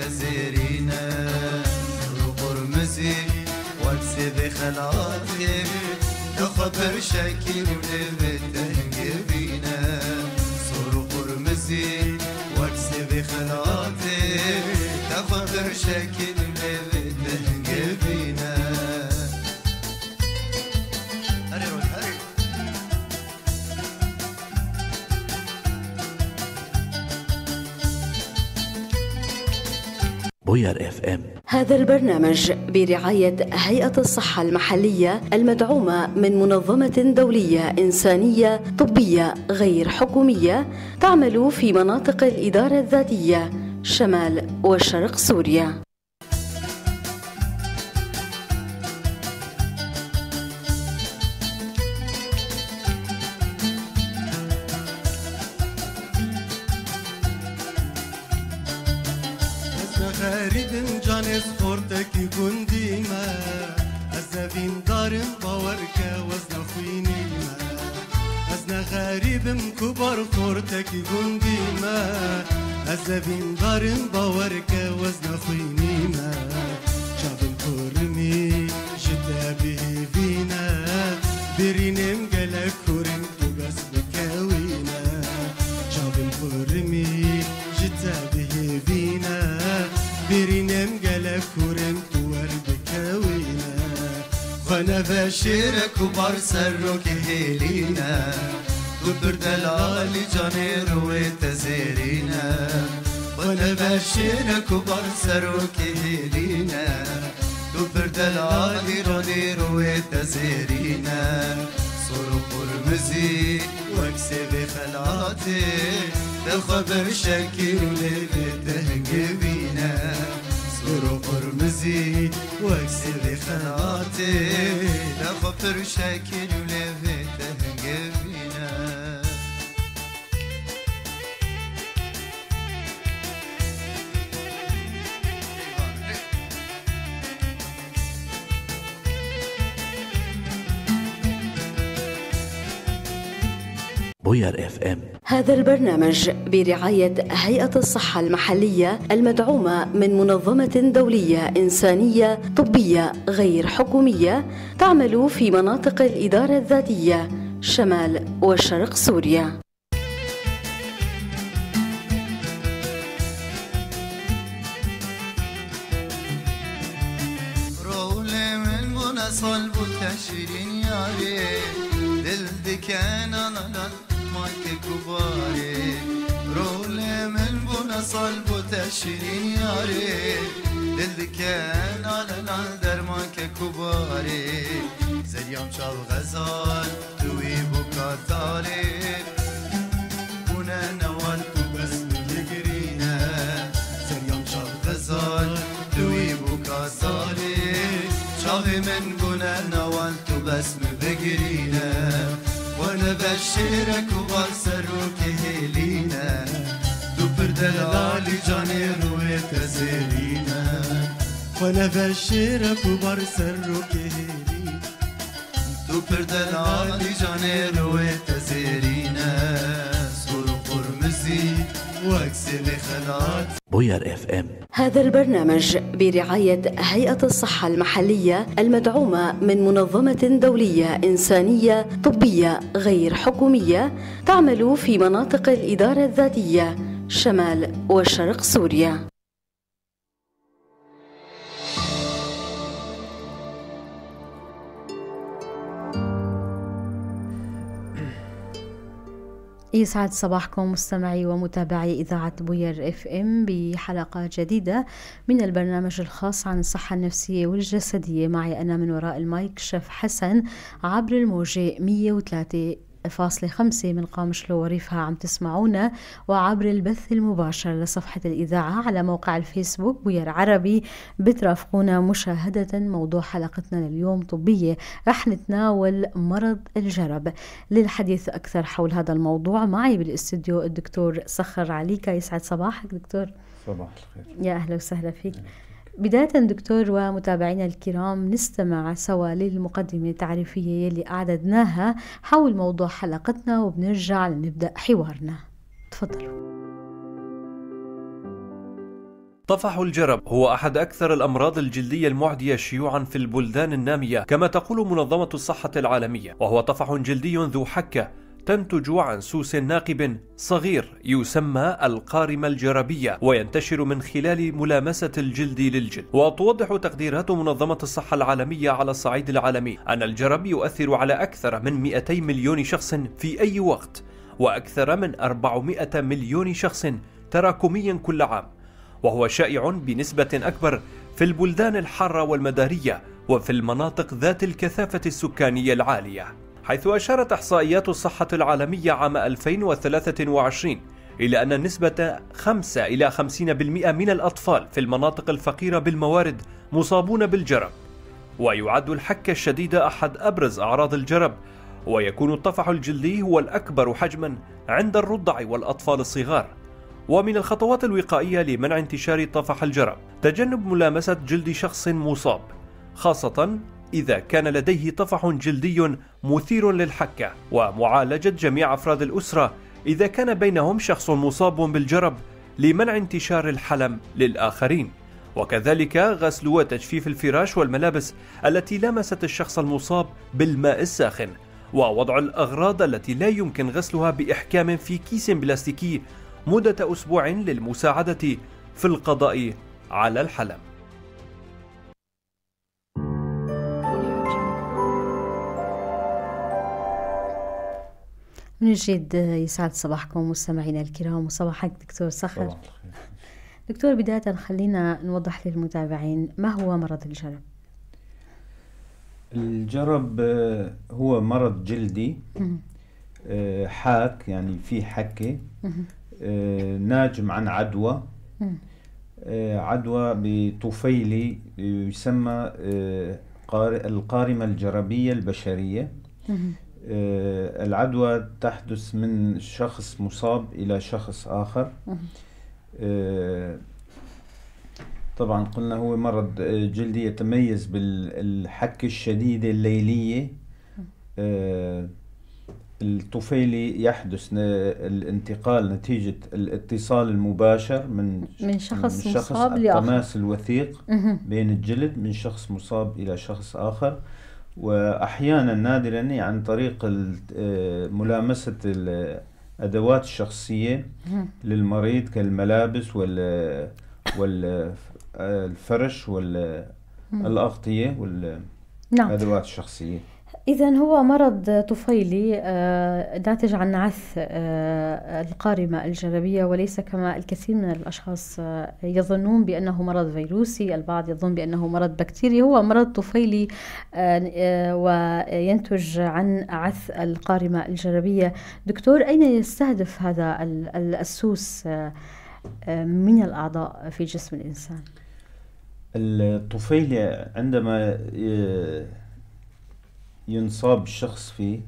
تزيرينا قرمزي وكسب خلاطي تخبر شكل ولبتهجبينا صور قرمزي وكسب خلاطي تخبر شكل ولبتهجبينا. بوير اف ام. هذا البرنامج برعاية هيئة الصحة المحلية المدعومة من منظمة دولية إنسانية طبية غير حكومية تعمل في مناطق الإدارة الذاتية شمال وشرق سوريا. كبر خورتك جندي ما أزبين دارن باورك وزن خويني ما شاب الكرمي جدا به فينا برينم قلق كورن بس بكاوينا شاب الكرمي جدا به فينا برينم قلق كورن تور بكاوينا خنا بشير كبر سرك هيلينا دلالي جاني روي تزيرينا وانا بشير كبر سروك هيلينا دبر دلالي روني روي تزيرينا صور قرمزي واكسب خلاتي تخبر شكل ولبتهجبينا صور قرمزي واكسب خلاتي تخبر شكل ولبتهجبينا. بوير اف ام. هذا البرنامج برعاية هيئة الصحة المحلية المدعومة من منظمة دولية إنسانية طبية غير حكومية تعمل في مناطق الإدارة الذاتية شمال وشرق سوريا. رولي من بنا تشيرين ياري دل كباري رولي من بنا صلب تشيرين ياري دل كان على درمانك كباري زريام شال غزال توي بوكاتاري بنا نوال بس بيجرينا زريام شال غزال توي بوكاتاري شاغي من بنا نوال بس بيجرينا وانا بشيرك وبسروك هيلينا دبر دلالي جاني روي تزيرينا وانا بشيرك وبرسروك هيلينا دبر دلالي جاني روي تزيرينا صور قرمزي واكسب خلات. بوير اف ام. هذا البرنامج برعاية هيئة الصحة المحلية المدعومة من منظمة دولية إنسانية طبية غير حكومية تعمل في مناطق الإدارة الذاتية شمال وشرق سوريا. يسعد صباحكم مستمعي ومتابعي إذاعة بوير اف ام بحلقة جديدة من البرنامج الخاص عن الصحة النفسية والجسدية. معي أنا من وراء المايك شيف حسن عبر الموجة 103.5 من قامشلو وريفها عم تسمعونا، وعبر البث المباشر لصفحة الإذاعة على موقع الفيسبوك بوير عربي بترافقونا مشاهدة موضوع حلقتنا لليوم طبية. رح نتناول مرض الجرب. للحديث أكثر حول هذا الموضوع معي بالاستوديو الدكتور صخر عليكا. يسعد صباحك دكتور. صباح الخير، يا أهلا وسهلا فيك. بداية دكتور ومتابعينا الكرام نستمع سوا للمقدمة التعريفية يلي أعددناها حول موضوع حلقتنا وبنرجع لنبدأ حوارنا. تفضلوا. طفح الجرب هو أحد أكثر الأمراض الجلدية المعدية شيوعا في البلدان النامية كما تقول منظمة الصحة العالمية، وهو طفح جلدي ذو حكة تنتج عن سوس ناقب صغير يسمى القارمة الجربية، وينتشر من خلال ملامسة الجلد للجلد. وتوضح تقديرات منظمة الصحة العالمية على الصعيد العالمي أن الجرب يؤثر على أكثر من 200 مليون شخص في أي وقت، وأكثر من 400 مليون شخص تراكميا كل عام، وهو شائع بنسبة أكبر في البلدان الحارة والمدارية وفي المناطق ذات الكثافة السكانية العالية، حيث أشارت إحصائيات الصحة العالمية عام 2023 إلى أن نسبة 5 إلى 50% من الأطفال في المناطق الفقيرة بالموارد مصابون بالجرب. ويعد الحكة الشديدة أحد أبرز أعراض الجرب، ويكون الطفح الجلدي هو الأكبر حجما عند الرضع والأطفال الصغار. ومن الخطوات الوقائية لمنع انتشار طفح الجرب تجنب ملامسة جلد شخص مصاب، خاصة إذا كان لديه طفح جلدي مثير للحكة، ومعالجة جميع أفراد الأسرة إذا كان بينهم شخص مصاب بالجرب لمنع انتشار الحلم للآخرين، وكذلك غسل وتجفيف الفراش والملابس التي لامست الشخص المصاب بالماء الساخن، ووضع الأغراض التي لا يمكن غسلها بإحكام في كيس بلاستيكي مدة أسبوع للمساعدة في القضاء على الحلم. من جديد يسعد صباحكم مستمعينا الكرام وصباحك دكتور صخر. دكتور، بداية خلينا نوضح للمتابعين ما هو مرض الجرب. الجرب هو مرض جلدي حاك، يعني فيه حكة، ناجم عن عدوى، عدوى بطفيلي يسمى القارمة الجربية البشرية. العدوى تحدث من شخص مصاب إلى شخص آخر. طبعا قلنا هو مرض جلدي يتميز بالحكة الشديدة الليلية. الطفيلي يحدث الانتقال نتيجة الاتصال المباشر من شخص مصاب لآخر، التماس الوثيق بين الجلد من شخص مصاب إلى شخص آخر، وأحيانا نادرا عن طريق ملامسة الأدوات الشخصية للمريض كالملابس والفرش والأغطية والأدوات الشخصية. إذا هو مرض طفيلي ناتج عن عث القارمة الجربية، وليس كما الكثير من الأشخاص يظنون بأنه مرض فيروسي، البعض يظن بأنه مرض بكتيري. هو مرض طفيلي وينتج عن عث القارمة الجربية. دكتور، أين يستهدف هذا السوس من الأعضاء في جسم الإنسان؟ الطفيلي عندما ينصاب الشخص فيه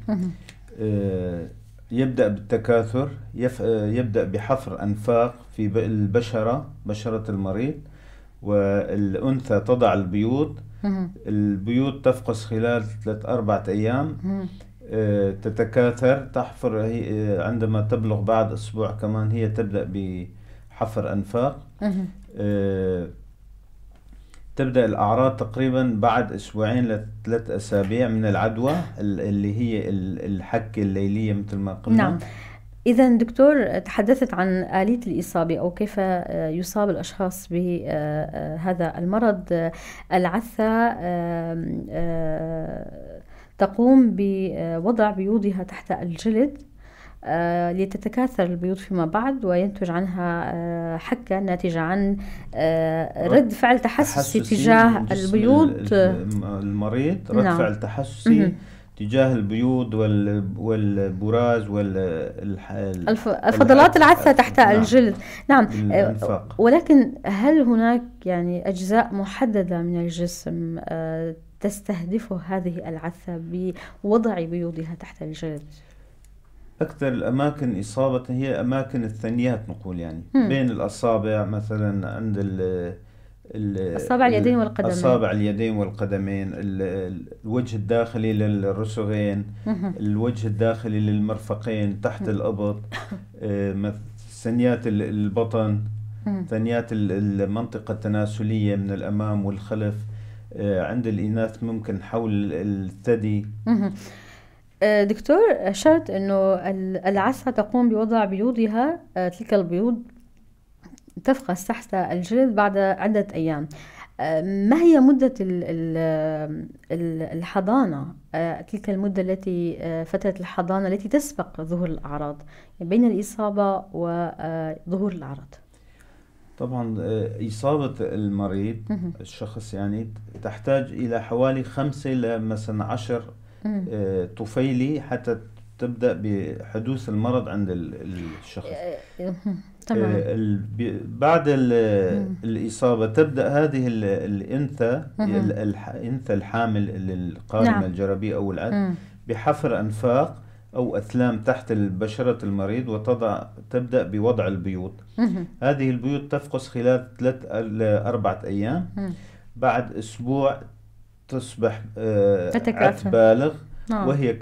يبدأ بالتكاثر، يبدأ بحفر أنفاق في البشرة، بشرة المريض، والأنثى تضع البيوض. البيوض تفقس خلال 3-4 أيام، تتكاثر، تحفر عندما تبلغ بعد أسبوع كمان هي تبدأ بحفر أنفاق. تبدأ الأعراض تقريبا بعد 2 ل3 أسابيع من العدوى اللي هي الحكة الليلية مثل ما قلنا. نعم. إذا دكتور، تحدثت عن آلية الإصابة أو كيف يصاب الأشخاص بهذا المرض. العثة تقوم بوضع بيوضها تحت الجلد لتتكاثر البيوض فيما بعد، وينتج عنها حكة ناتجة عن رد فعل تحسسي تجاه البيوض المريض. رد نعم. فعل تحسسي تجاه البيوض والبراز والفضلات العثة تحت نعم. الجلد. نعم. الأنفاق. ولكن هل هناك يعني أجزاء محددة من الجسم تستهدفه هذه العثة بوضع بيوضها تحت الجلد؟ أكثر الأماكن إصابة هي أماكن الثنيات، نقول يعني بين الأصابع مثلا، عند أصابع اليدين والقدمين، أصابع اليدين والقدمين، الوجه الداخلي للرسغين، الوجه الداخلي للمرفقين، تحت الأبط، ثنيات البطن. ثنيات المنطقة التناسلية من الأمام والخلف، عند الإناث ممكن حول الثدي. دكتور، أشرت أنه العثة تقوم بوضع بيوضها، تلك البيوض تفقس تحت الجلد بعد عدة أيام. ما هي مدة الحضانة، تلك المدة التي، فترة الحضانة التي تسبق ظهور الأعراض، يعني بين الإصابة وظهور الأعراض؟ طبعا، إصابة المريض الشخص تحتاج إلى حوالي 5 إلى مثلا 10 طفيلي حتى تبدأ بحدوث المرض عند الشخص. بعد الإصابة تبدأ هذه الأنثى، الأنثى الحامل للقارمة الجربية أو العد بحفر أنفاق أو أثلام تحت بشرة المريض، وتبدأ بوضع البيوض. هذه البيوض تفقس خلال 3 إلى 4 أيام. بعد أسبوع تصبح تتكاثر. عد بالغ، وهي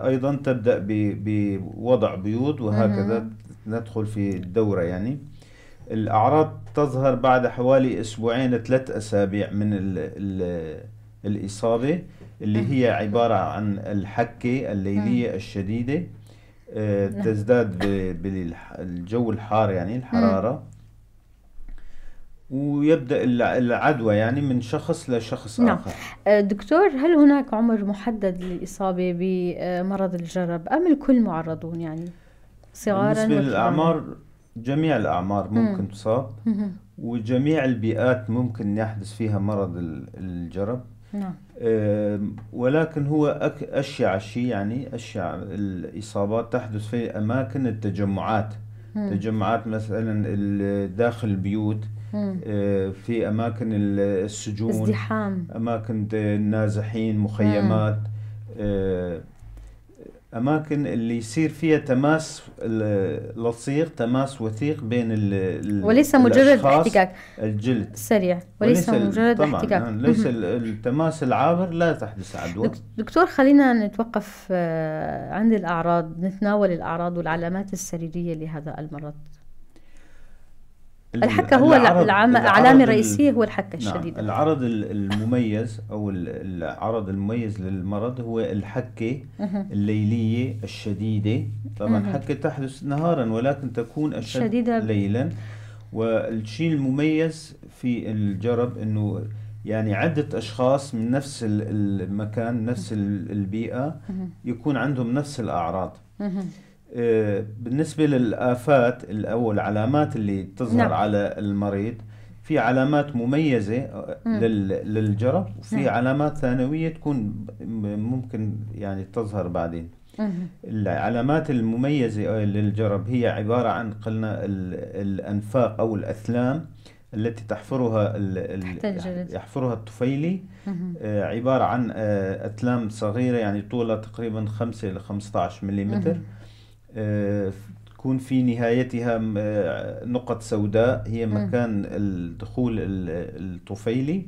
أيضا تبدأ بوضع بيوض، وهكذا ندخل في الدورة. الأعراض تظهر بعد حوالي أسبوعين 3 أسابيع من الإصابة، اللي هي عبارة عن الحكة الليلية الشديدة، تزداد بالجو الحار، يعني الحرارة، ويبدأ العدوى من شخص لشخص آخر. دكتور، هل هناك عمر محدد للإصابة بمرض الجرب أم الكل معرضون؟ صغارا بالنسبة وكبارا؟ للأعمار، جميع الأعمار ممكن تصاب، وجميع البيئات ممكن يحدث فيها مرض الجرب. ولكن هو أشيع شيء، أشيع الإصابات تحدث في أماكن التجمعات. تجمعات مثلا داخل البيوت، في أماكن السجون، ازدحام، أماكن النازحين، مخيمات، أماكن اللي يصير فيها تماس لصيق، تماس وثيق بين وليس مجرد الأشخاص، احتكاك الجلد سريع، وليس مجرد طبعاً، احتكاك. ليس التماس العابر لا تحدث عدوى. دكتور، خلينا نتوقف عند الأعراض، نتناول الأعراض والعلامات السريرية لهذا المرض. الحكة هو العلامة الرئيسية هو الحكة الشديدة. العرض المميز أو العرض المميز للمرض هو الحكة الليلية الشديدة. طبعاً حكة تحدث نهاراً ولكن تكون أشد شديدة. ليلاً. والشيء المميز في الجرب إنه عدة أشخاص من نفس المكان، نفس البيئة، يكون عندهم نفس الأعراض. بالنسبة للآفات أو العلامات اللي تظهر على المريض، في علامات مميزة للجرب، وفي علامات ثانوية تكون ممكن تظهر بعدين. العلامات المميزة للجرب هي عبارة عن قلنا الأنفاق أو الأثلام التي تحفرها تحت الجلد. يحفرها الطفيلي. عبارة عن أثلام صغيرة، طولها تقريبا 5 إلى 15 مليمتر. تكون في نهايتها نقط سوداء هي مكان الدخول الطفيلي.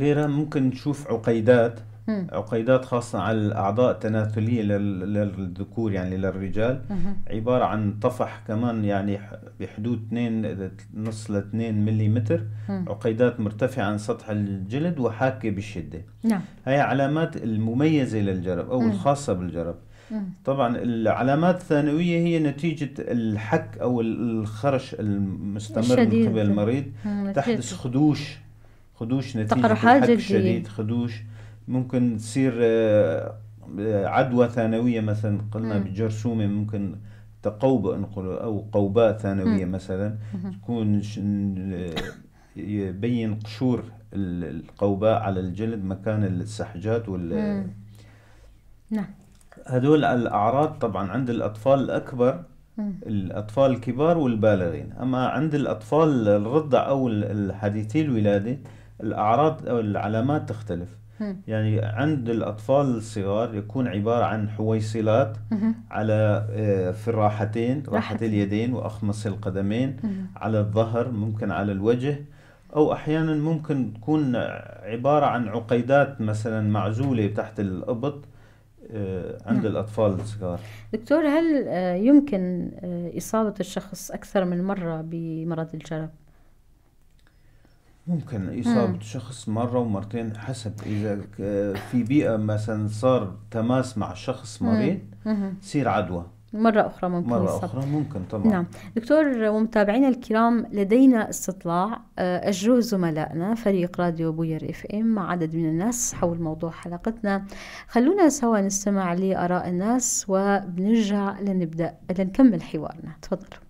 غيرها ممكن نشوف عقيدات، عقيدات خاصة على الأعضاء التناسلية للذكور، يعني للرجال، عبارة عن طفح كمان بحدود اثنين نص لاثنين مليمتر، عقيدات مرتفعة عن سطح الجلد وحاكة بشدة. هاي علامات المميزة للجرب أو الخاصة بالجرب. طبعا العلامات الثانوية هي نتيجة الحك أو الخرش المستمر من الشديد. قبل المريض. نتيجة تحدث خدوش نتيجة تقرحات الحك جلدية. الشديد، خدوش ممكن تصير عدوى ثانوية، مثلا قلنا بجرثومة ممكن تقوبة نقول أو قوباء ثانوية مثلا، تكون يبين قشور القوباء على الجلد مكان السحجات وال نعم. هدول الأعراض طبعا عند الأطفال الأكبر، الأطفال الكبار والبالغين. أما عند الأطفال الرضع أو الحديثي الولادة الأعراض أو العلامات تختلف. عند الأطفال الصغار يكون عبارة عن حويصلات على في الراحتين، راحة راحتين. اليدين وأخمص القدمين، على الظهر، ممكن على الوجه، أو أحيانا ممكن تكون عبارة عن عقيدات مثلا معزولة تحت الإبط، عند الأطفال الصغار. دكتور، هل يمكن إصابة الشخص أكثر من مرة بمرض الجرب؟ ممكن إصابة الشخص مرة ومرتين، حسب إذا في بيئة مثلا صار تماس مع شخص مريض تصير عدوى مرة أخرى، ممكن مرة أخرى ممكن طبعا. نعم دكتور، ومتابعينا الكرام، لدينا استطلاع أجروه زملائنا فريق راديو بوير FM مع عدد من الناس حول موضوع حلقتنا. خلونا سوا نستمع لآراء الناس وبنرجع لنكمل حوارنا. تفضلوا.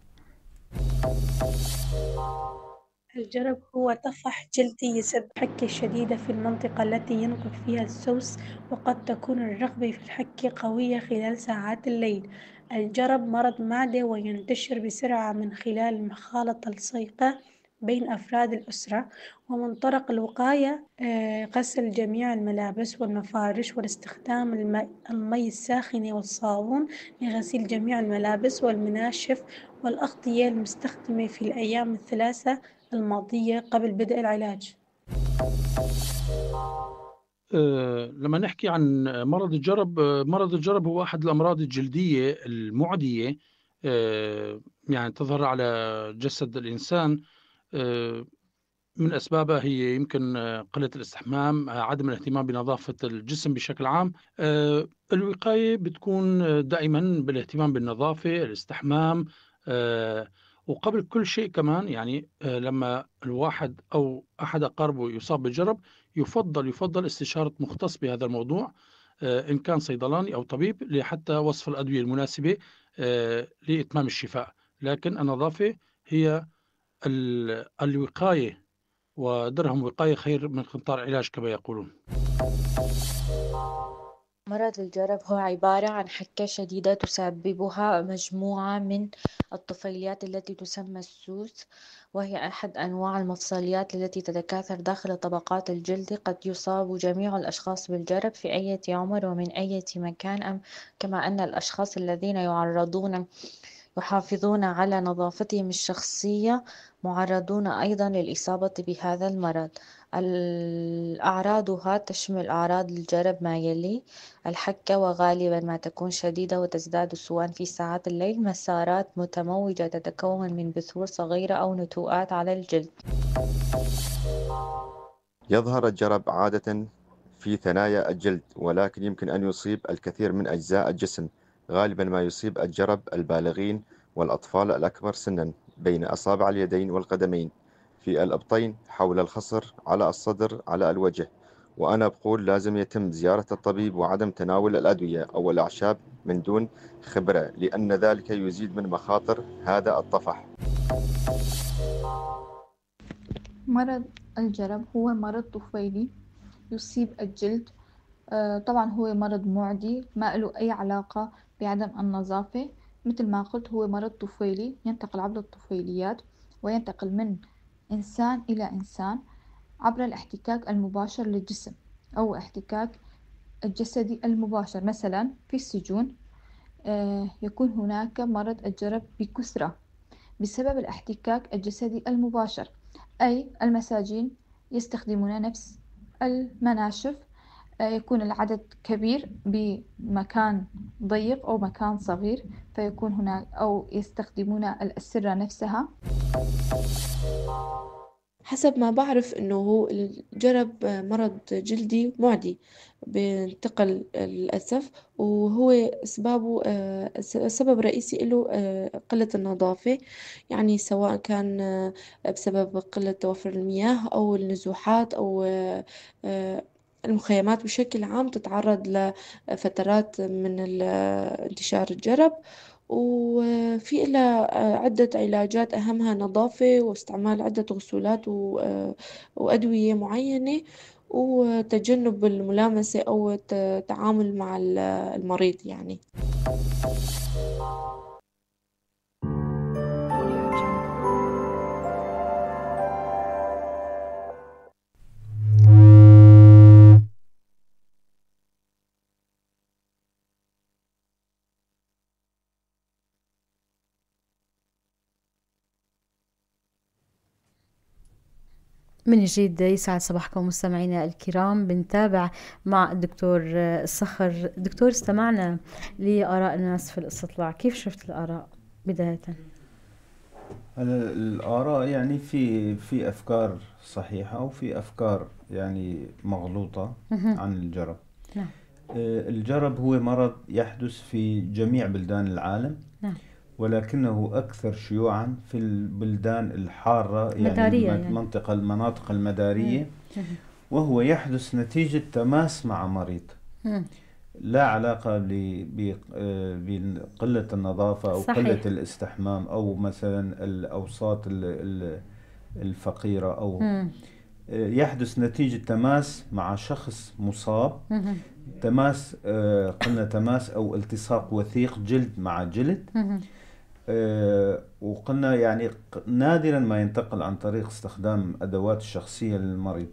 الجرب هو طفح جلدي يسبب حكة شديدة في المنطقة التي ينقب فيها السوس، وقد تكون الرغبة في الحكة قوية خلال ساعات الليل. الجرب مرض معدي وينتشر بسرعة من خلال المخالطة اللصيقة بين أفراد الأسرة. ومن طرق الوقاية غسل جميع الملابس والمفارش، والاستخدام المي الساخنة والصابون لغسيل جميع الملابس والمناشف والأغطية المستخدمة في الأيام الثلاثة الماضية قبل بدء العلاج. لما نحكي عن مرض الجرب، مرض الجرب هو أحد الأمراض الجلدية المعدية، يعني تظهر على جسد الإنسان. من أسبابها هي يمكن قلة الاستحمام، عدم الاهتمام بنظافة الجسم بشكل عام. الوقاية بتكون دائما بالاهتمام بالنظافة، الاستحمام، وقبل كل شيء كمان يعني لما الواحد أو أحد أقاربه يصاب بالجرب يفضل استشارة مختص بهذا الموضوع، إن كان صيدلاني أو طبيب، لحتى وصف الأدوية المناسبة لإتمام الشفاء. لكن النظافة هي الوقاية، ودرهم وقاية خير من قنطار علاج كما يقولون. مرض الجرب هو عبارة عن حكة شديدة تسببها مجموعة من الطفيليات التي تسمى السوس، وهي أحد أنواع المفصليات التي تتكاثر داخل طبقات الجلد. قد يصاب جميع الأشخاص بالجرب في أي عمر ومن أي مكان، كما أن الأشخاص الذين يحافظون على نظافتهم الشخصية معرضون أيضا للإصابة بهذا المرض. أعراضها تشمل أعراض الجرب ما يلي: الحكة، وغالبا ما تكون شديدة وتزداد سوءا في ساعات الليل، مسارات متموجة تتكون من بثور صغيرة أو نتوءات على الجلد. يظهر الجرب عادة في ثنايا الجلد، ولكن يمكن أن يصيب الكثير من أجزاء الجسم. غالبا ما يصيب الجرب البالغين والأطفال الأكبر سنا بين أصابع اليدين والقدمين، في الأبطين، حول الخصر، على الصدر، على الوجه. وأنا بقول لازم يتم زيارة الطبيب وعدم تناول الأدوية أو الأعشاب من دون خبرة، لأن ذلك يزيد من مخاطر هذا الطفح. مرض الجرب هو مرض طفيلي يصيب الجلد. طبعا هو مرض معدي، ما له أي علاقة بعدم النظافة. مثل ما قلت هو مرض طفيلي ينتقل عبر الطفيليات، وينتقل من إنسان إلى إنسان عبر الاحتكاك المباشر للجسم أو احتكاك الجسدي المباشر. مثلا في السجون يكون هناك مرض الجرب بكثرة بسبب الاحتكاك الجسدي المباشر، أي المساجين يستخدمون نفس المناشف، يكون العدد كبير بمكان ضيق أو مكان صغير، فيكون هناك أو يستخدمون الأسرة نفسها. حسب ما بعرف إنه هو الجرب مرض جلدي معدي بينتقل للأسف، وهو أسبابه سبب رئيسي له قلة النظافة، يعني سواء كان بسبب قلة توفر المياه أو النزوحات أو المخيمات بشكل عام تتعرض لفترات من انتشار الجرب. وفي لها عدة علاجات، أهمها نظافة واستعمال عدة غسولات وأدوية معينة، وتجنب الملامسة أو التعامل مع المريض يعني. من جديد يسعد صباحكم مستمعينا الكرام. بنتابع مع الدكتور الصخر. دكتور، استمعنا لآراء الناس في الاستطلاع، كيف شفت الآراء بداية؟ الآراء يعني في أفكار صحيحة وفي أفكار يعني مغلوطة عن الجرب. نعم. الجرب هو مرض يحدث في جميع بلدان العالم. نعم. ولكنه أكثر شيوعا في البلدان الحارة، مدارية يعني يعني. المناطق المدارية. وهو يحدث نتيجة تماس مع مريض. لا علاقة بقلة النظافة أو صحيح. قلة الاستحمام أو مثلا الأوساط الفقيرة أو يحدث نتيجة تماس مع شخص مصاب. تماس، قلنا تماس أو التصاق وثيق جلد مع جلد. وقلنا يعني نادرا ما ينتقل عن طريق استخدام أدوات الشخصية للمريض.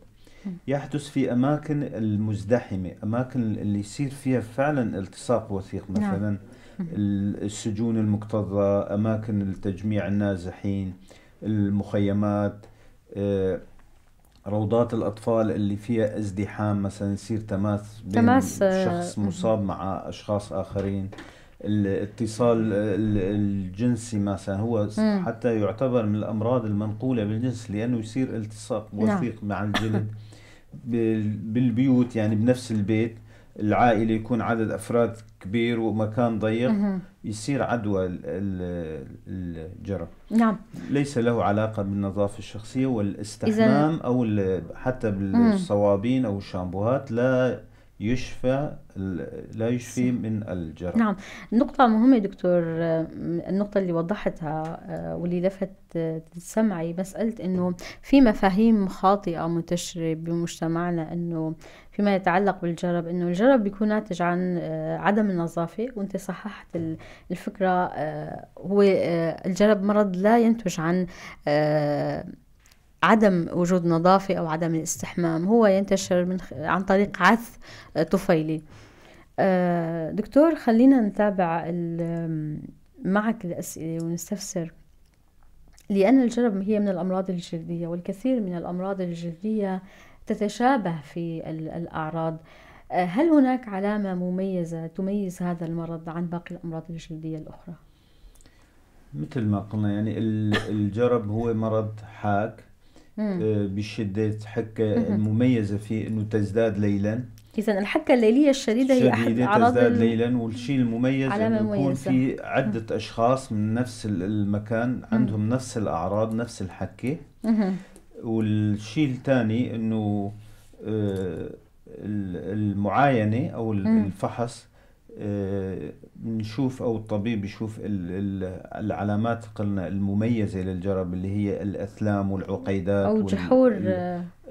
يحدث في أماكن المزدحمة، أماكن اللي يصير فيها فعلا التصاق وثيق، مثلا السجون المكتظة، أماكن التجميع النازحين، المخيمات، روضات الأطفال اللي فيها ازدحام، مثلا يصير تماس بين تماس، شخص مصاب مع أشخاص آخرين. الاتصال الجنسي مثلا هو حتى يعتبر من الأمراض المنقولة بالجنس، لأنه يصير التصاق وثيق مع الجلد. بالبيوت، يعني بنفس البيت العائلة يكون عدد أفراد كبير ومكان ضيق، يصير عدوى الجرب. نعم. ليس له علاقة بالنظافة الشخصية والاستحمام أو حتى بالصوابين أو الشامبوهات، لا يشفي من الجرب. نعم، نقطة مهمة دكتور، النقطة اللي وضحتها واللي لفت سمعي، مسألة إنه في مفاهيم خاطئة منتشرة بمجتمعنا إنه فيما يتعلق بالجرب، إنه الجرب بيكون ناتج عن عدم النظافة، وأنت صححت الفكرة. هو الجرب مرض لا ينتج عن عدم وجود نظافة أو عدم الاستحمام، هو ينتشر عن طريق عث طفيلي. دكتور، خلينا نتابع معك الأسئلة ونستفسر، لأن الجرب هي من الأمراض الجلدية، والكثير من الأمراض الجلدية تتشابه في الأعراض. هل هناك علامة مميزة تميز هذا المرض عن باقي الأمراض الجلدية الأخرى؟ مثل ما قلنا يعني الجرب هو مرض حاك بشدة حكة المميزة فيه أنه تزداد ليلا. إذا الحكة الليلية الشديدة هي أحد أعراض تزداد ليلا، والشيء المميز أنه يكون في عدة أشخاص من نفس المكان عندهم نفس الأعراض، نفس الحكة. والشيء الثاني أنه المعاينة أو الفحص، نشوف أو الطبيب يشوف العلامات قلنا المميزة للجرب اللي هي الأثلام والعقيدات أو جحور.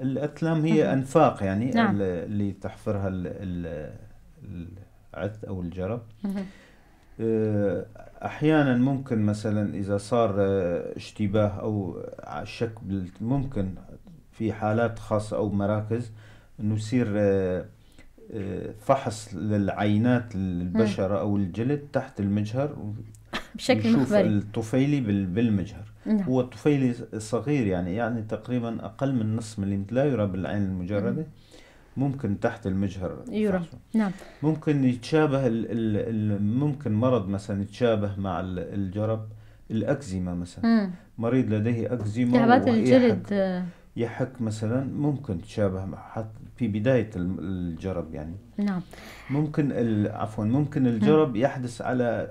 الأثلام هي أنفاق يعني. نعم. اللي تحفرها العث أو الجرب. أحيانا ممكن مثلا إذا صار اشتباه أو شك، ممكن في حالات خاصة أو مراكز إنه يصير فحص للعينات البشرة أو الجلد تحت المجهر بشكل يشوف مخبري الطفيلي بالمجهر. نعم. هو الطفيلي صغير يعني تقريبا أقل من نص مليمتر، لا يرى بالعين المجردة، ممكن تحت المجهر يرى. فحصه. نعم. ممكن يتشابه ممكن مرض مثلا يتشابه مع الجرب، الأكزيما مثلا. مريض لديه أكزيما التهابات الجلد يحك مثلا، ممكن تشابه مع حتى في بداية الجرب يعني. نعم. ممكن عفوا ممكن الجرب يحدث على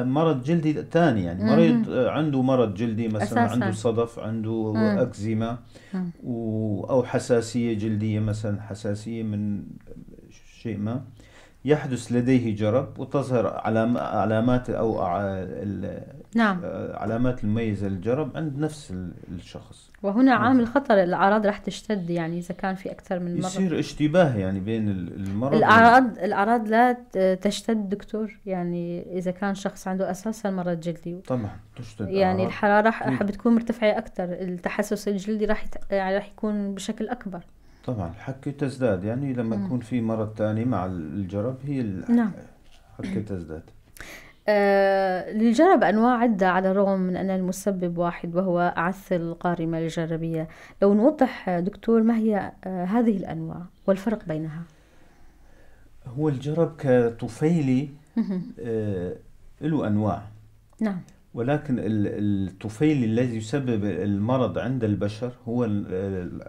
مرض جلدي ثاني، يعني مريض عنده مرض جلدي مثلا، أساساً. عنده صدف، عنده أكزيما أو حساسية جلدية مثلا، حساسية من شيء ما، يحدث لديه جرب وتظهر علامات أو نعم. علامات المميزة للجرب عند نفس الشخص. وهنا عامل خطر، الأعراض راح تشتد يعني إذا كان في أكثر من مرض، يصير اشتباه يعني بين المرض. الأعراض لا تشتد دكتور، يعني إذا كان شخص عنده أساسا مرض جلدي طبعا تشتد يعني الحرارة راح بتكون مرتفعة أكثر، التحسس الجلدي راح يعني راح يكون بشكل أكبر. طبعا الحكة تزداد يعني لما يكون في مرض ثاني مع الجرب، هي الحكة تزداد. للجرب أنواع عدة على الرغم من أن المسبب واحد وهو عث القارمة الجربية. لو نوضح دكتور ما هي هذه الأنواع والفرق بينها. هو الجرب كطفيلي له أنواع. نعم. ولكن الطفيلي الذي يسبب المرض عند البشر هو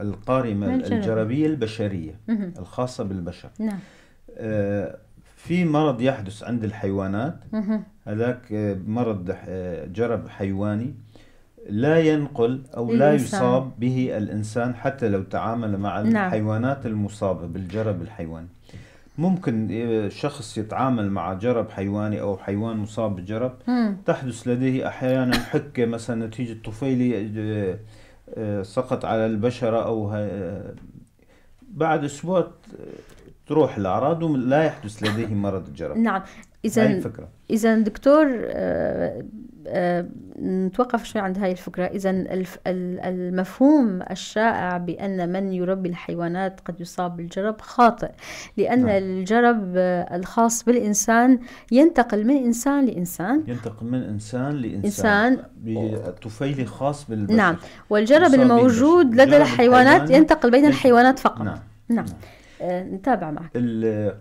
القارمة الجربية البشرية الخاصة بالبشر. نعم. في مرض يحدث عند الحيوانات، هذاك مرض جرب حيواني لا ينقل أو لا يصاب به الإنسان حتى لو تعامل مع الحيوانات المصابة بالجرب الحيواني. ممكن شخص يتعامل مع جرب حيواني أو حيوان مصاب بالجرب، تحدث لديه أحيانا حكة مثلا نتيجة طفيلي سقط على البشرة، أو بعد أسبوع تروح الأعراض ولا يحدث لديه مرض الجرب. نعم. إذا دكتور نتوقف شوي عند هاي الفكرة. إذا المفهوم الشائع بأن من يربي الحيوانات قد يصاب بالجرب خاطئ، لأن نعم. الجرب الخاص بالإنسان ينتقل من إنسان لإنسان، ينتقل من إنسان لإنسان بطفيلي خاص بالبشر. نعم. والجرب الموجود لدى الحيوانات ينتقل بين الحيوانات فقط. نعم. نعم. نتابع معك.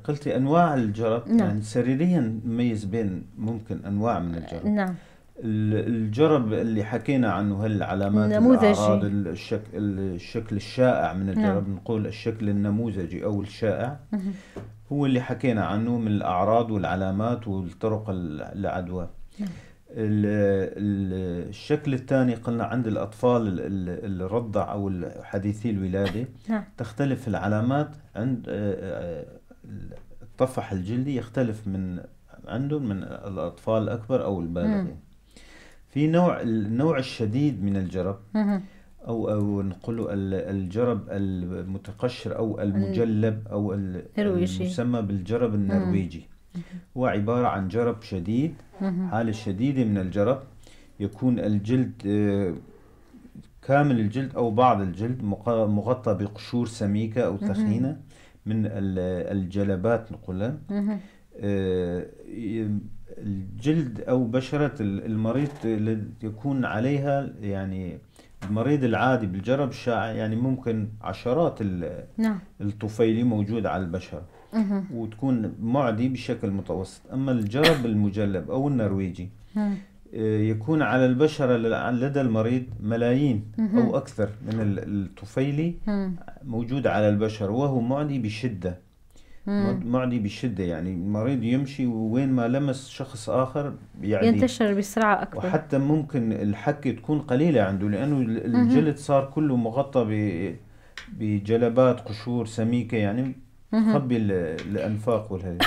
قلتي أنواع الجرب. نعم. يعني سريريا نميز بين ممكن أنواع من الجرب. نعم. الجرب اللي حكينا عنه هالعلامات الأعراض، الشكل الشائع من الجرب. نعم. نقول الشكل النموذجي أو الشائع هو اللي حكينا عنه من الأعراض والعلامات والطرق العدوى. نعم. الشكل الثاني قلنا عند الأطفال الرضع أو حديثي الولادة. نعم. تختلف العلامات عند الطفح الجلدي، يختلف من عندهم من الأطفال الأكبر أو البالغين. في النوع الشديد من الجرب، أو نقوله الجرب المتقشر أو المجلب أو المسمى بالجرب النرويجي. هو عبارة عن جرب شديد، حالة شديدة من الجرب، يكون الجلد كامل الجلد أو بعض الجلد مغطى بقشور سميكة أو ثخينة من الجلبات نقولها. الجلد أو بشرة المريض يكون عليها، يعني المريض العادي بالجرب الشائع يعني ممكن عشرات الطفيلي موجود على البشرة، وتكون معدي بشكل متوسط. أما الجرب المجلب أو النرويجي يكون على البشرة لدى المريض ملايين أو أكثر من الطفيلي موجود على البشرة، وهو معدي بشدة. معدي بشدة، يعني المريض يمشي وين ما لمس شخص آخر يعني ينتشر بسرعة أكبر، وحتى ممكن الحكة تكون قليلة عنده لأنه الجلد صار كله مغطى بجلبات قشور سميكة، يعني تخبي الأنفاق والهي.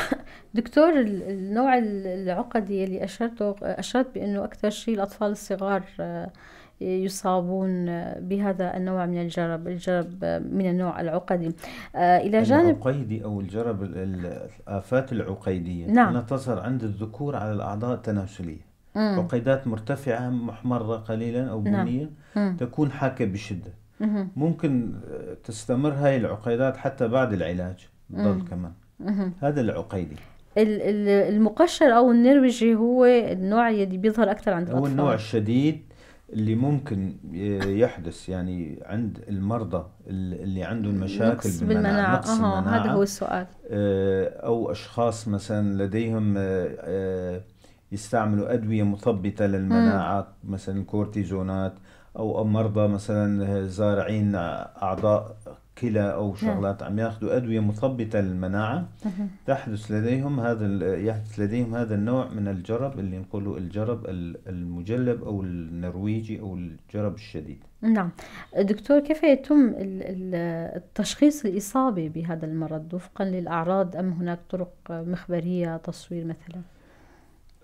دكتور، النوع العقدي اللي أشرت بأنه أكثر شيء الأطفال الصغار يصابون بهذا النوع من الجرب، الجرب من النوع العقدي. إلى جانب العقيدي أو الجرب الآفات العقيدية. نعم. تظهر عند الذكور على الأعضاء التناسلية، عقيدات مرتفعة محمرة قليلا أو بنية. نعم. تكون حاكة بشدة. ممكن تستمر هاي العقيدات حتى بعد العلاج تضل كمان. هذا العقيدي. المقشر أو النرويجي هو النوع اللي بيظهر أكثر عند الأطفال، هو النوع الشديد اللي ممكن يحدث يعني عند المرضى اللي عندهم مشاكل بالمناعة. نقص المناعة. هذا هو السؤال. أو أشخاص مثلا لديهم يستعملوا أدوية مثبطة للمناعة، مثلا الكورتيزونات، أو مرضى مثلا زارعين أعضاء كلى أو شغلات عم ياخذوا أدوية مثبطة للمناعة، تحدث لديهم هذا يحدث لديهم هذا النوع من الجرب اللي نقوله الجرب المجلب أو النرويجي أو الجرب الشديد. نعم. دكتور، كيف يتم التشخيص الإصابة بهذا المرض وفقا للأعراض أم هناك طرق مخبرية، تصوير مثلا؟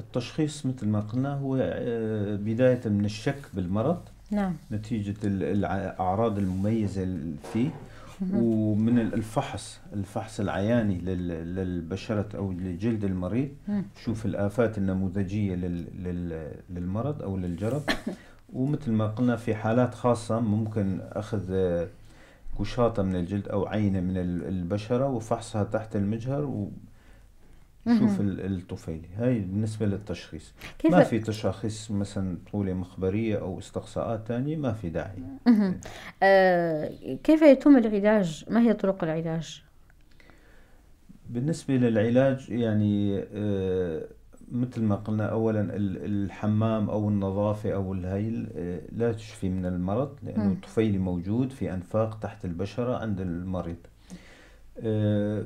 التشخيص مثل ما قلنا هو بداية من الشك بالمرض. نعم. نتيجة الأعراض المميزة فيه، ومن الفحص العياني للبشرة أو لجلد المريض، شوف الآفات النموذجية للمرض أو للجرب. ومثل ما قلنا في حالات خاصة ممكن أخذ كشاطة من الجلد أو عينة من البشرة وفحصها تحت المجهر يشوف الطفيلي. هاي بالنسبة للتشخيص. كيف ما في تشاخيص مثلا طولة مخبرية أو استقصاءات تانية، ما في داعي. كيف يتم العلاج؟ ما هي طرق العلاج؟ بالنسبة للعلاج يعني مثل ما قلنا أولا الحمام أو النظافة أو الهيل لا تشفي من المرض، لأنه الطفيلي موجود في أنفاق تحت البشرة عند المريض.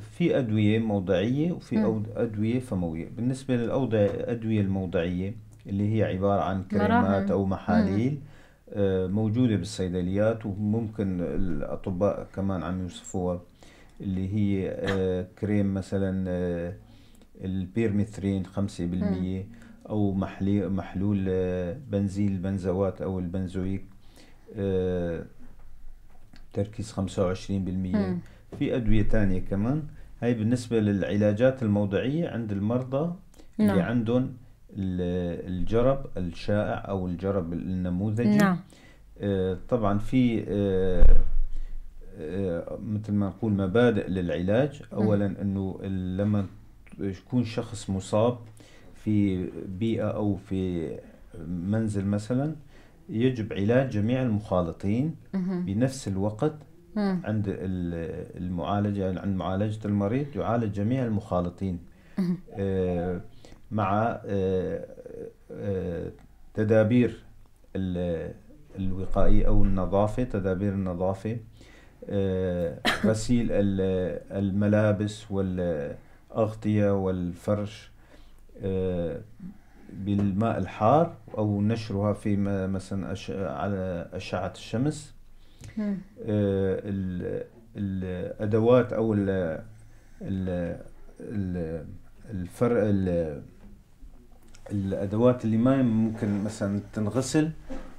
في أدوية موضعية وفي أدوية فموية. بالنسبة للأدوية الموضعية اللي هي عبارة عن كريمات أو محاليل موجودة بالصيدليات، وممكن الأطباء كمان عم يوصفوها، اللي هي كريم مثلا البيرميثرين 5%، أو محلول بنزيل البنزوات أو البنزويك تركيز 25%. في أدوية تانية كمان. هاي بالنسبة للعلاجات الموضعية عند المرضى اللي عندهم الجرب الشائع أو الجرب النموذجي. طبعا في مثل ما نقول مبادئ للعلاج. أولا أنه لما يكون شخص مصاب في بيئة أو في منزل مثلا، يجب علاج جميع المخالطين بنفس الوقت. عند المعالجة، عند معالجة المريض يعالج جميع المخالطين مع تدابير الوقائية أو النظافة، تدابير النظافة، غسيل الملابس والأغطية والفرش بالماء الحار، أو نشرها في مثلا على أشعة الشمس. الأدوات أو الفرق، الأدوات اللي ما ممكن مثلا تنغسل،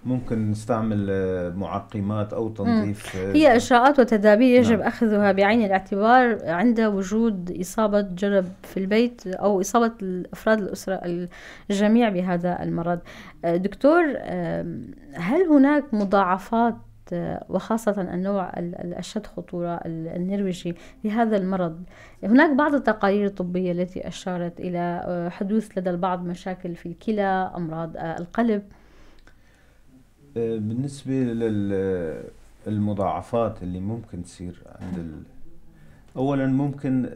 ممكن نستعمل معقمات أو تنظيف. هي إجراءات وتدابير يجب أخذها بعين الاعتبار عند وجود إصابة جرب في البيت أو إصابة أفراد الأسرة الجميع بهذا المرض. دكتور، هل هناك مضاعفات وخاصة النوع الأشد خطورة النرويجي لهذا المرض؟ هناك بعض التقارير الطبية التي أشارت إلى حدوث لدى البعض مشاكل في الكلى، أمراض القلب. بالنسبة للمضاعفات اللي ممكن تصير عند أولا ممكن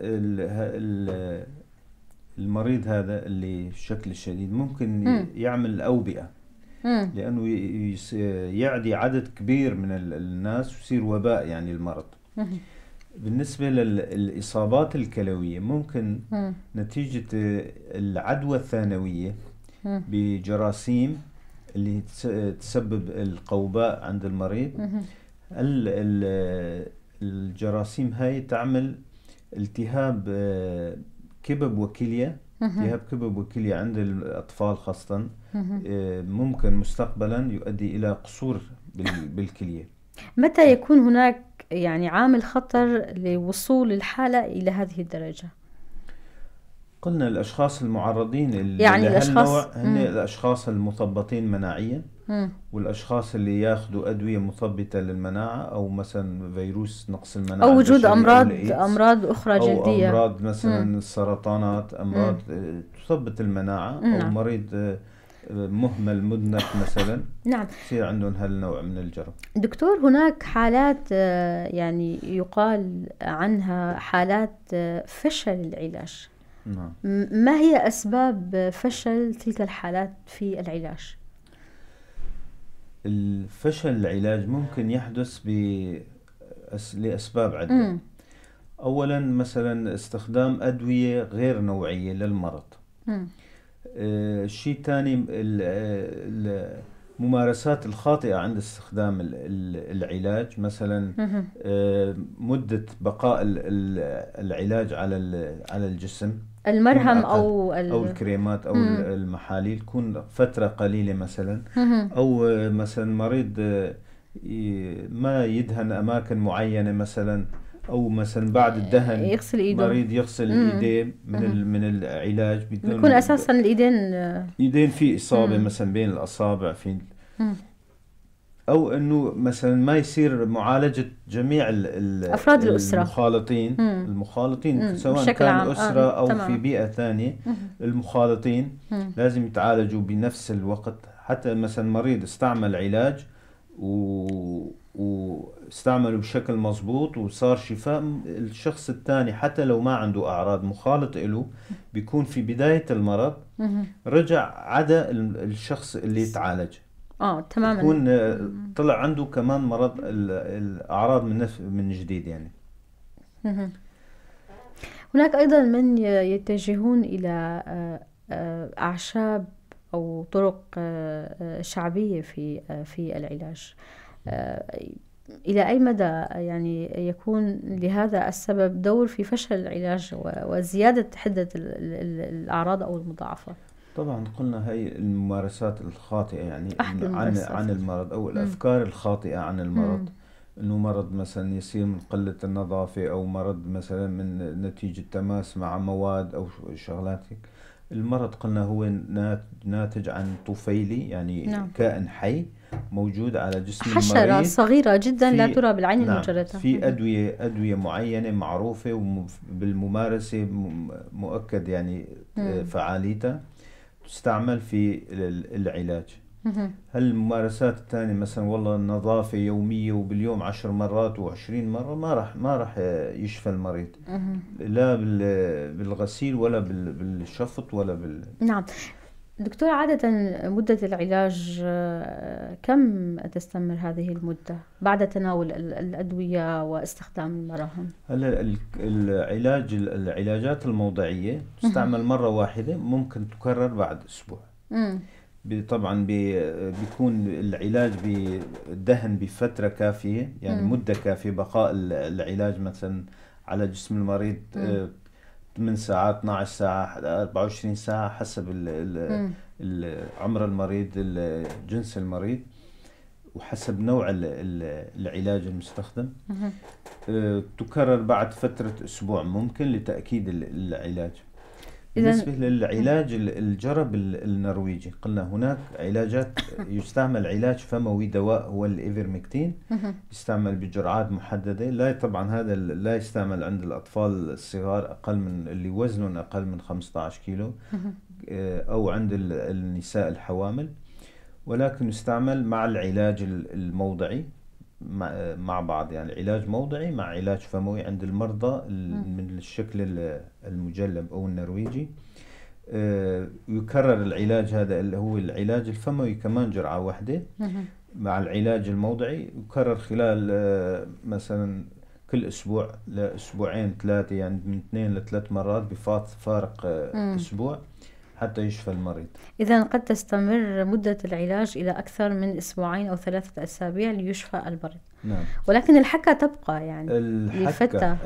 المريض هذا اللي الشكل الشديد ممكن يعمل أوبئة، لأنه يعدي عدد كبير من الناس ويصير وباء يعني المرض. بالنسبة للإصابات الكلوية ممكن نتيجة العدوى الثانوية بجراثيم اللي تسبب القوباء عند المريض، الجراثيم هاي تعمل التهاب كبد وكلية، التهاب كبد وكلية عند الأطفال خاصة، ممكن مستقبلا يؤدي إلى قصور بالكلية. متى يكون هناك يعني عامل خطر لوصول الحالة إلى هذه الدرجة؟ قلنا الأشخاص المعرضين يعني الأشخاص هن الأشخاص المثبطين مناعيا، والأشخاص اللي ياخذوا أدوية مثبطة للمناعة، أو مثلا فيروس نقص المناعة، أو وجود أمراض أخرى جلدية، أو أمراض مثلا السرطانات، أمراض تثبط المناعة، أو مريض مهمل مدنف مثلا. نعم، يصير عندهم هالنوع من الجرب. دكتور، هناك حالات يعني يقال عنها حالات فشل العلاج. نعم. ما هي أسباب فشل تلك الحالات في العلاج؟ الفشل العلاج ممكن يحدث لأسباب عدة. أولا مثلا استخدام أدوية غير نوعية للمرض. الشيء الثاني الممارسات الخاطئة عند استخدام العلاج، مثلا مدة بقاء العلاج على الجسم، المرهم أو الكريمات أو المحاليل تكون فترة قليلة مثلا، أو مثلا مريض ما يدهن أماكن معينة مثلا، أو مثلا بعد الدهن يغسل إيده، مريض يغسل إيديه من العلاج، بيكون أساسا الإيدين في إصابة مثلا بين الأصابع في او انه مثلا ما يصير معالجة جميع افراد الاسرة المخالطين. المخالطين سواء كان اسره او في بيئة ثانية. المخالطين لازم يتعالجوا بنفس الوقت. حتى مثلا مريض استعمل علاج واستعمله بشكل مظبوط وصار شفاء، الشخص الثاني حتى لو ما عنده أعراض مخالط له بيكون في بداية المرض رجع عدا الشخص اللي تعالج. تماما، يكون طلع عنده كمان مرض الأعراض من جديد يعني. هناك أيضا من يتجهون إلى أعشاب أو طرق شعبية في العلاج. إلى أي مدى يعني يكون لهذا السبب دور في فشل العلاج وزيادة حدة الأعراض أو المضاعفات؟ طبعا قلنا هي الممارسات الخاطئة يعني عن المرض أو الأفكار الخاطئة عن المرض، إنه مرض مثلا يصير من قلة النظافة أو مرض مثلا من نتيجة تماس مع مواد أو شغلات هيك. المرض قلنا هو ناتج عن طفيلي يعني نعم. كائن حي موجود على جسم المريض، حشرة صغيرة جدا لا ترى بالعين المجردة. في أدوية معينة معروفة وبالممارسة مؤكد يعني فعاليتها تستعمل في العلاج. هل الممارسات الثانية مثلا والله النظافة يومية وباليوم 10 مرات و20 مرة ما راح يشفى المريض، لا بالغسيل ولا بالشفط ولا نعم دكتور، عادة مدة العلاج كم تستمر هذه المدة بعد تناول الأدوية واستخدام المراهم؟ هلا العلاجات الموضعية تستعمل مرة واحدة، ممكن تكرر بعد أسبوع. طبعا بيكون العلاج بالدهن بفترة كافية يعني مدة كافية، بقاء العلاج مثلا على جسم المريض 8 ساعات، 12 ساعة، 24 ساعة حسب عمر المريض، جنس المريض، وحسب نوع العلاج المستخدم. تكرر بعد فترة أسبوع ممكن لتأكيد العلاج. بالنسبة للعلاج الجرب النرويجي قلنا هناك علاجات، يستعمل علاج فموي، دواء هو الإيفرمكتين، يستعمل بجرعات محددة. لا طبعا هذا لا يستعمل عند الأطفال الصغار أقل من اللي وزنهم أقل من 15 كيلو أو عند النساء الحوامل، ولكن يستعمل مع العلاج الموضعي مع بعض، يعني علاج موضعي مع علاج فموي عند المرضى من الشكل المجلب أو النرويجي. يكرر العلاج هذا اللي هو العلاج الفموي كمان جرعة واحدة مع العلاج الموضعي، يكرر خلال مثلا كل أسبوع لأسبوعين 3، يعني من 2 ل3 مرات بفارق أسبوع حتى يشفى المريض. إذا قد تستمر مدة العلاج إلى أكثر من أسبوعين أو 3 أسابيع ليشفى المريض. نعم. ولكن الحكة تبقى يعني لفترة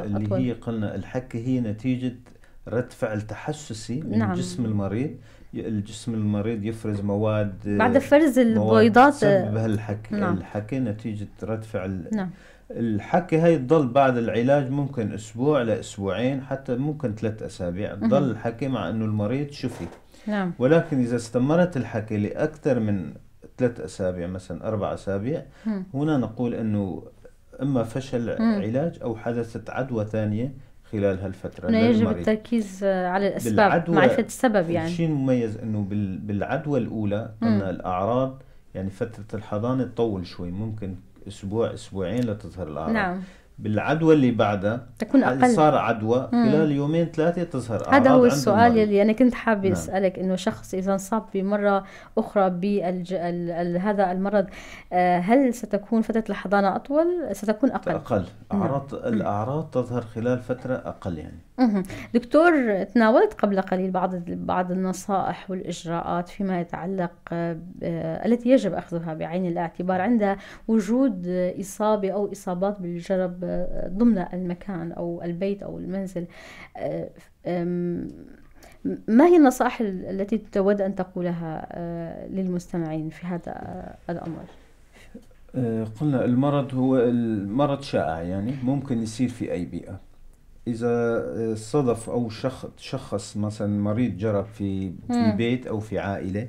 اللي أطول. هي قلنا الحكة هي نتيجة رد فعل تحسسي من نعم. جسم المريض. الجسم المريض يفرز مواد بعد فرز البويضات تسبب هالحكة. نعم. الحكة نتيجة رد فعل. نعم. الحكة هاي تضل بعد العلاج ممكن أسبوع لأسبوعين، حتى ممكن 3 أسابيع تضل الحكة مع أنه المريض شفي. نعم. ولكن إذا استمرت الحكة لأكثر من 3 أسابيع مثلا 4 أسابيع، هنا نقول أنه إما فشل علاج أو حدثت عدوى ثانية خلال هالفترة. هنا يجب التركيز على الأسباب، معرفة السبب يعني. الشيء المميز أنه بالعدوى الأولى قلنا الأعراض يعني فترة الحضانة تطول شوي، ممكن أسبوع أسبوعين لتظهر الأعراض. نعم. بالعدوى اللي بعدها تكون أقل، صار عدوى خلال 2 3 تظهر أعراض. هذا هو السؤال اللي أنا كنت حابة أسألك، إنه شخص إذا انصاب بمرة أخرى بهذا المرض هل ستكون فترة الحضانة أطول؟ ستكون أقل. أقل. أعراض الأعراض تظهر خلال فترة أقل يعني. دكتور، تناولت قبل قليل بعض النصائح والإجراءات فيما يتعلق التي يجب أخذها بعين الاعتبار عند وجود إصابة أو إصابات بالجرب ضمن المكان أو البيت أو المنزل. ما هي النصائح التي تود أن تقولها للمستمعين في هذا الأمر؟ قلنا المرض هو المرض شائع، يعني ممكن يصير في أي بيئة. إذا صدف أو شخص مثلا مريض جرب في بيت أو في عائلة،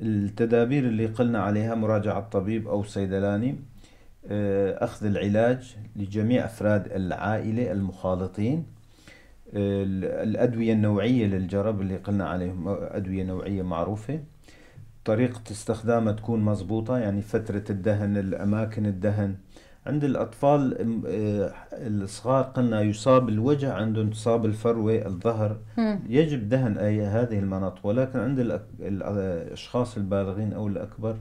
التدابير اللي قلنا عليها: مراجعة طبيب أو صيدلاني، أخذ العلاج لجميع أفراد العائلة المخالطين، الأدوية النوعية للجرب اللي قلنا عليهم، أدوية نوعية معروفة، طريقة استخدامها تكون مزبوطة، يعني فترة الدهن، الأماكن الدهن. عند الأطفال الصغار قلنا يصاب الوجه، عندهم تصاب الفروة، الظهر، يجب دهن أي هذه المناطق. ولكن عند الأشخاص البالغين أو الأكبر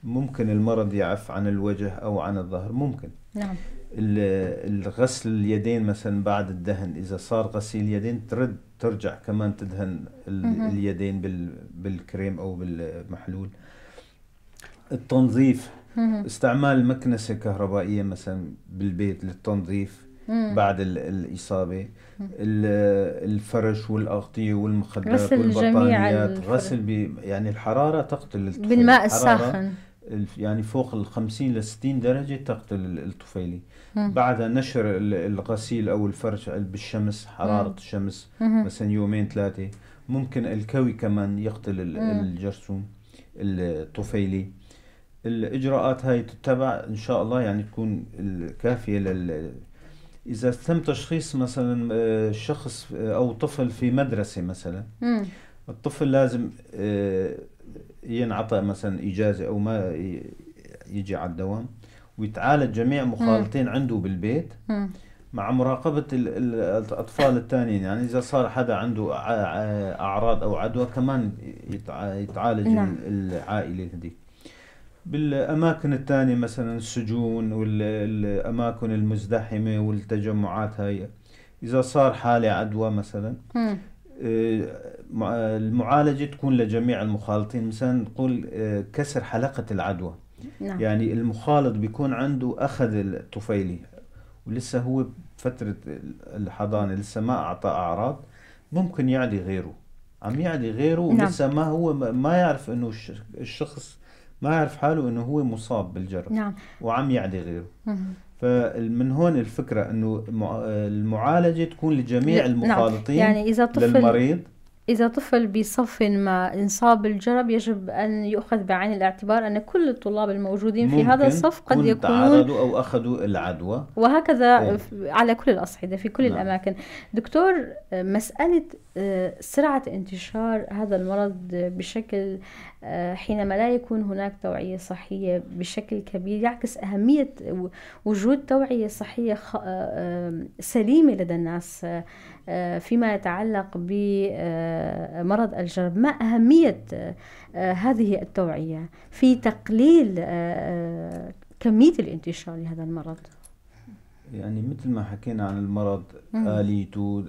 ممكن المرض يعف عن الوجه أو عن الظهر، ممكن. نعم. الغسل اليدين مثلا بعد الدهن، إذا صار غسيل اليدين ترد ترجع كمان تدهن اليدين بالكريم أو بالمحلول. التنظيف، استعمال مكنسة كهربائية مثلا بالبيت للتنظيف بعد الإصابة، الفرش والأغطية والمخدات والبطانيات، غسل يعني الحرارة تقتل الطفيل بالماء الساخن، يعني فوق 50 ل 60 درجة تقتل الطفيلي. بعدها نشر الغسيل أو الفرش بالشمس، حرارة الشمس مثلا يومين ثلاثة. ممكن الكوي كمان يقتل الجرثوم الطفيلي. الإجراءات هاي تتبع إن شاء الله، يعني تكون الكافية إذا تم تشخيص مثلا شخص أو طفل في مدرسة مثلا، الطفل لازم ينعطى مثلا إجازة أو ما يجي على الدوام، ويتعالج جميع مخالطين عنده بالبيت مع مراقبة الأطفال الثانيين. يعني إذا صار حدا عنده أعراض أو عدوى كمان يتعالج العائلة هذيك. بالأماكن الثانية مثلا السجون والأماكن المزدحمة والتجمعات هاي، إذا صار حالة عدوى مثلا المعالجة تكون لجميع المخالطين. مثلا نقول كسر حلقة العدوى. نعم. يعني المخالط بيكون عنده أخذ الطفيلي ولسه هو بفترة الحضانة، لسه ما أعطى أعراض، ممكن يعدي غيره، عم يعدي غيره ولسه ما هو ما يعرف إنه الشخص ما يعرف حاله إنه هو مصاب بالجرب. نعم. وعم يعدي غيره. فمن هون الفكرة إنه المعالجة تكون لجميع المخالطين. نعم. يعني إذا طفل للمريض، إذا طفل بصف ما انصاب بالجرب يجب أن يؤخذ بعين الاعتبار أن كل الطلاب الموجودين في هذا الصف قد يكونون تعرضوا أو أخذوا العدوى، وهكذا على كل الأصعدة في كل نعم. الأماكن. دكتور، مسألة سرعة انتشار هذا المرض بشكل حينما لا يكون هناك توعية صحية بشكل كبير يعكس أهمية وجود توعية صحية سليمة لدى الناس فيما يتعلق بمرض الجرب. ما أهمية هذه التوعية في تقليل كمية الانتشار لهذا المرض؟ يعني مثل ما حكينا عن المرض، آليته،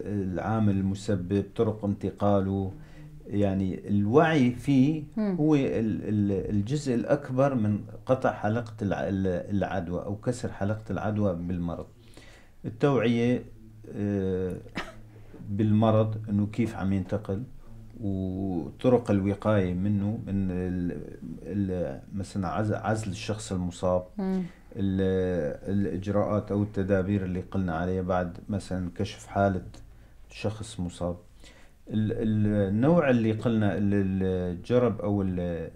العامل المسبب، طرق انتقاله، يعني الوعي فيه هو الجزء الأكبر من قطع حلقة العدوى أو كسر حلقة العدوى بالمرض. التوعية بالمرض، إنه كيف عم ينتقل، وطرق الوقاية منه، من مثلا عزل الشخص المصاب، الإجراءات أو التدابير اللي قلنا عليها بعد مثلا كشف حالة شخص مصاب. النوع اللي قلنا الجرب أو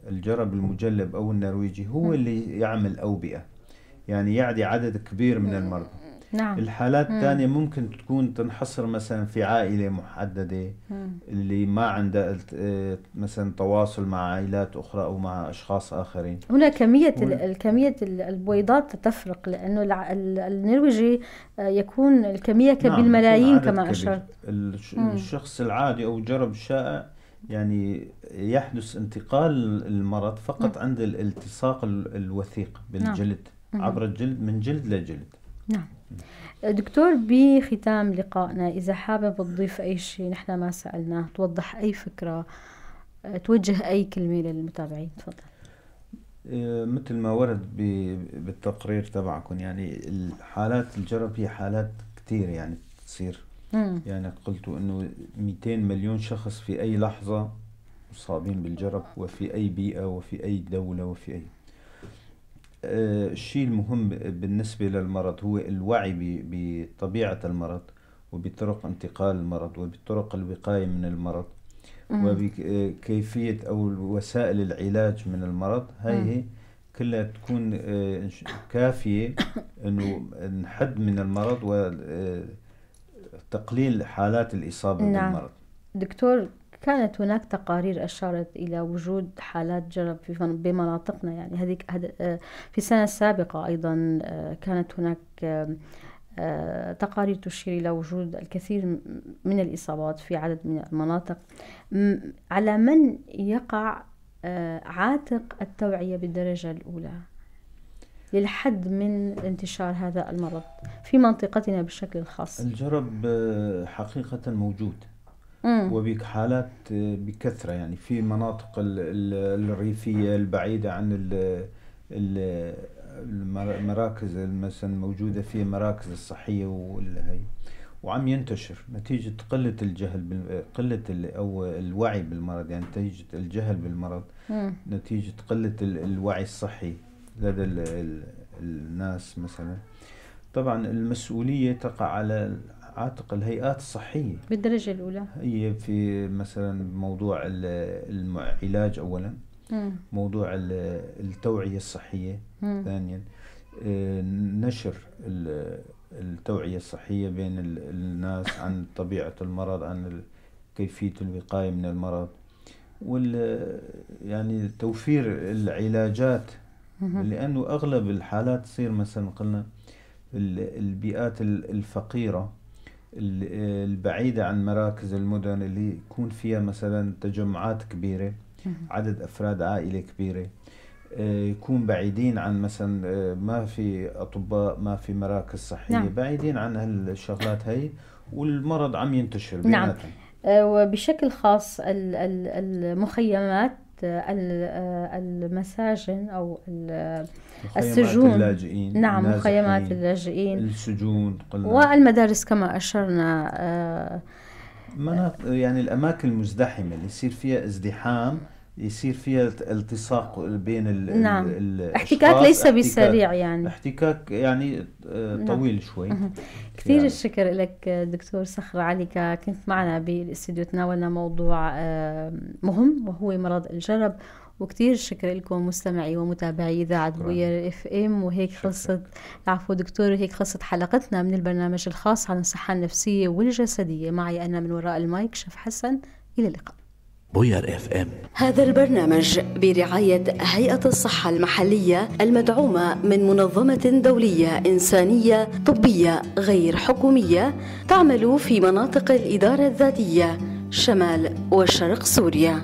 الجرب المجلب أو النرويجي هو اللي يعمل أوبئة، يعني يعدي عدد كبير من المرضى. نعم. الحالات الثانية ممكن تكون تنحصر مثلا في عائلة محددة اللي ما عندها مثلا تواصل مع عائلات أخرى أو مع أشخاص آخرين. هنا كمية البويضات تفرق، لأنه النرويجي يكون الكمية بالملايين. نعم، كما أشرت. الشخص العادي أو جرب الشائع يعني يحدث انتقال المرض فقط عند الالتصاق الوثيق بالجلد. نعم. عبر الجلد، من جلد لجلد. نعم. دكتور، بختام لقائنا إذا حابب تضيف أي شيء نحن ما سألناه، توضح أي فكرة، توجه أي كلمة للمتابعين، تفضل. مثل ما ورد بالتقرير تبعكم، يعني الحالات الجرب هي حالات كثير يعني تصير. يعني قلتوا إنه 200 مليون شخص في أي لحظة مصابين بالجرب، وفي أي بيئة وفي أي دولة وفي أي الشيء المهم بالنسبة للمرض هو الوعي بطبيعة المرض، وبطرق انتقال المرض، وبطرق الوقاية من المرض، وبكيفية أو وسائل العلاج من المرض، هاي هي كلها تكون كافية إنه نحد من المرض وتقليل حالات الإصابة بالمرض. دكتور، كانت هناك تقارير أشارت إلى وجود حالات جرب بمناطقنا، يعني هذيك في السنة السابقة أيضا كانت هناك تقارير تشير إلى وجود الكثير من الإصابات في عدد من المناطق. على من يقع عاتق التوعية بالدرجة الأولى للحد من انتشار هذا المرض في منطقتنا بشكل خاص؟ الجرب حقيقة موجود وبحالات بكثرة، يعني في مناطق الريفية البعيدة عن المراكز مثلا موجودة في مراكز الصحية والهي، وعم ينتشر نتيجة قلة الجهل قلة أو الوعي بالمرض، يعني نتيجة الجهل بالمرض، نتيجة قلة الوعي الصحي لدى الناس مثلا. طبعا المسؤولية تقع على عاتق الهيئات الصحية بالدرجة الأولى، هي في مثلا موضوع العلاج أولا، موضوع التوعية الصحية ثانيا، نشر التوعية الصحية بين الناس عن طبيعة المرض، عن كيفية الوقاية من المرض، يعني توفير العلاجات، لأنه أغلب الحالات تصير مثلا قلنا البيئات الفقيرة البعيدة عن مراكز المدن اللي يكون فيها مثلا تجمعات كبيرة، عدد أفراد عائلة كبيرة، يكون بعيدين عن مثلا ما في أطباء، ما في مراكز صحية، بعيدين عن هالشغلات هاي، والمرض عم ينتشر بيناتهم. وبشكل خاص المخيمات، المساجن أو السجون، اللاجئين. نعم، مخيمات اللاجئين، السجون قلنا، والمدارس كما أشرنا، يعني الأماكن المزدحمة اللي يصير فيها ازدحام، يصير فيها التصاق بين نعم. احتكاك ليس بسريع، يعني احتكاك يعني طويل شوي. كثير يعني. الشكر لك دكتور صخر علي، كنت معنا بالاستديو، تناولنا موضوع مهم وهو مرض الجرب، وكثير شكر لكم مستمعي ومتابعي إذاعة بوير FM. وهيك خلصت، العفو دكتور، هيك خلصت حلقتنا من البرنامج الخاص عن الصحة النفسية والجسدية. معي أنا من وراء المايك شف حسن، إلى اللقاء. بوير FM. هذا البرنامج برعاية هيئة الصحة المحلية المدعومة من منظمة دولية إنسانية طبية غير حكومية تعمل في مناطق الإدارة الذاتية شمال وشرق سوريا.